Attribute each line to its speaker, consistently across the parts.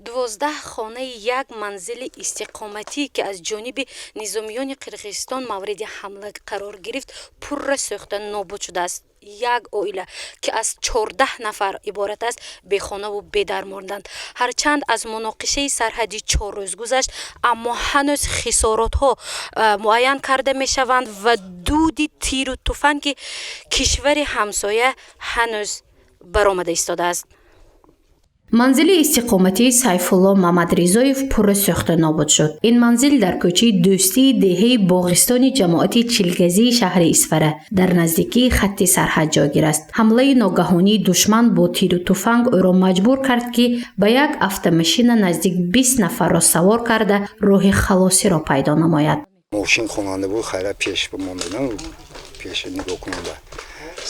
Speaker 1: 12 хонаи як манзили истиқоматӣ, ки аз ҷониби низомиёни Қирғизистон мавриди ҳамла қарор гирифт, пурра сӯхта нобуд шудааст. Як оила, ки аз 14 нафар иборат аст, бехонаву бедар монданд. Ҳарчанд аз муноқишаи сарҳадӣ 4 рӯз гузашт, аммо ҳанӯз хисоротҳо муайян карда мешаванд ва дуди тиру туфанги кишвари ҳамсоя ҳанӯз баромада истодааст.
Speaker 2: Манзили истиқоматии Сайфулло Мамадризоев пурра сӯхта нобуд шуд. Ин манзил дар кӯчаи Дӯстии деҳаи Боғистони ҷамоати Чилгазии шаҳри Исфара дар наздикии хатти сарҳад ҷойгир аст. Ҳамлаи ногаҳонии душман бо тиру туфанг ӯро маҷбур кард, ки ба як автомашина наздик 20 нафарро савор карда, роҳи халосиро пайдо намояд.
Speaker 3: Мошин хонанда буд, хайра, пеш монда, пеш нигоҳ кунанда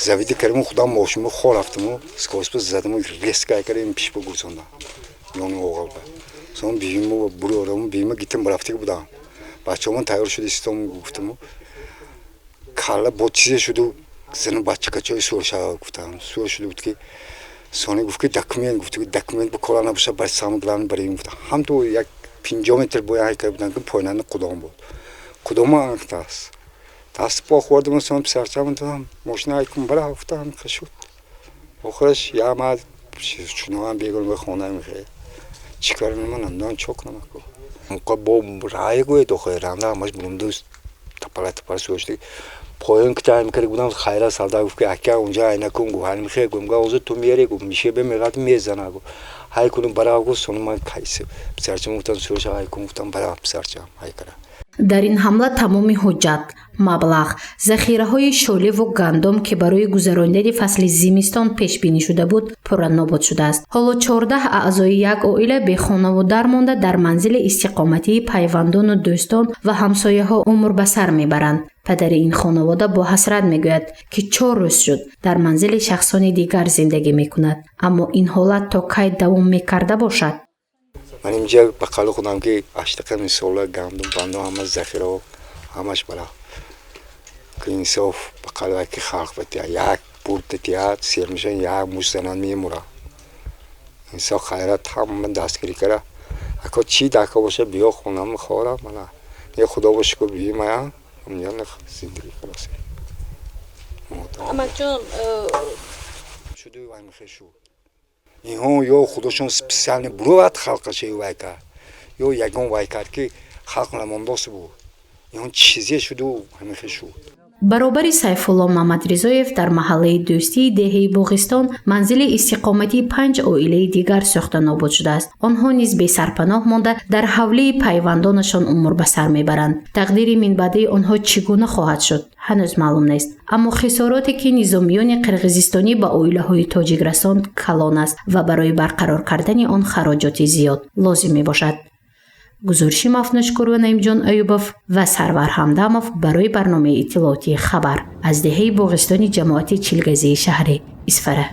Speaker 3: завиди кардему, худам мошинмо хо рафтиму, скоростьба задиму, резко ай кардем, пишба гурзонда ёни оғалба. Сон бивиму буророму, бивима гитим рафтиги будам, бачаҳомон тайёр шуд истом, гуфтиму, калла бо чизе шуду, зану бачакачои сур шава, гуфтам, сур шуду буд, ки сони гуфт, ки документ, гуфт, ки документ бикора набоша, бар самое главное барои, гуфтам. Ҳам ту як 50 метр боя ҳай карда будам, ки пойнани қудом буд, қудома анхтааст, даст по хӯрдам, сон писарчам додам, мошина айкун бара, гуфтам, шуд. Охираш я ма чунонам бегон ба хона мехе чӣ кор мемонам, нон чо кунам аку бо рай гӯед. Охир ранда ҳамаш бурумду тапала тапала сӯшти поён ки таем кард будам. Хайра, салда гуфт, ки ака, унҷа ай накун, гуфт, ҳани мехе, гуфт, ҳозир ту мери, гуфт, мишебе меғат мезана, гуфт, ҳай кунум бара, гуфт. Сони ман кайси писарчам гуфтам, сӯша ҳай кун, гуфтам, бара, писарчам ҳай кара.
Speaker 2: Дар ин ҳамла тамоми ҳуҷҷат, маблағ, захираҳои шоливу гандум, ки барои гузаронидани фасли зимистон пешбинӣ шуда буд, пурра нобуд шудааст. Ҳоло 14 аъзои як оила бехонаву дар монда, дар манзили истиқоматии пайвандону дӯстон ва ҳамсояҳо умр ба сар мебаранд. Падари ин хонавода бо ҳасрат мегӯяд, ки 4 рӯз шуд, дар манзили шахсони дигар зиндагӣ мекунад. Аммо ин ҳолат то кай давом мекарда бошад?
Speaker 3: Ман инҷа ба қавли худам, ки аштақа мисола гандум бандум, ҳама захираҳо ҳамаш бара, ки инсоф ба қавли ки халқ батия, як бурда тия сер мешан, як муш занан мемура. Инсоф, хайрат, ҳама дастгирӣ кара. Ако чӣ дака боша, биё хонам хора мана не, худо ба шукр, бимая унҷа зиндагӣ халосе.
Speaker 1: Амакҷон.
Speaker 3: Шуду вай мехе шуд. Инҳо ё худошон специально буровад халқаше вай кард, ё ягон вай кард, ки халқ намондос буд. Инҳо чизе шуду ҳамихе шуд.
Speaker 2: Баробари Сайфулло Мамадризоев дар маҳаллаи Дӯстии деҳаи Боғистон манзили истиқоматии панҷ оилаи дигар сӯхта нобуд шудааст. Онҳо низ бесарпаноҳ монда, дар ҳавлии пайвандонашон умр ба сар мебаранд. Тақдири минбаъдаи онҳо чӣ гуна хоҳад шуд, ҳанӯз маълум нест. Аммо хисороте, ки низомиёни қирғизистонӣ ба оилаҳои тоҷик расонд, калон аст ва барои барқарор кардани он хароҷоти зиёд лозим мебошад. Гузориши Мафнушкур ва Наимҷон Аюбов ва Сарвар Ҳамдамов барои барномаи иттилоотии «Хабар» аз деҳаи Боғистони ҷамоати Чилгазии шаҳри Исфара.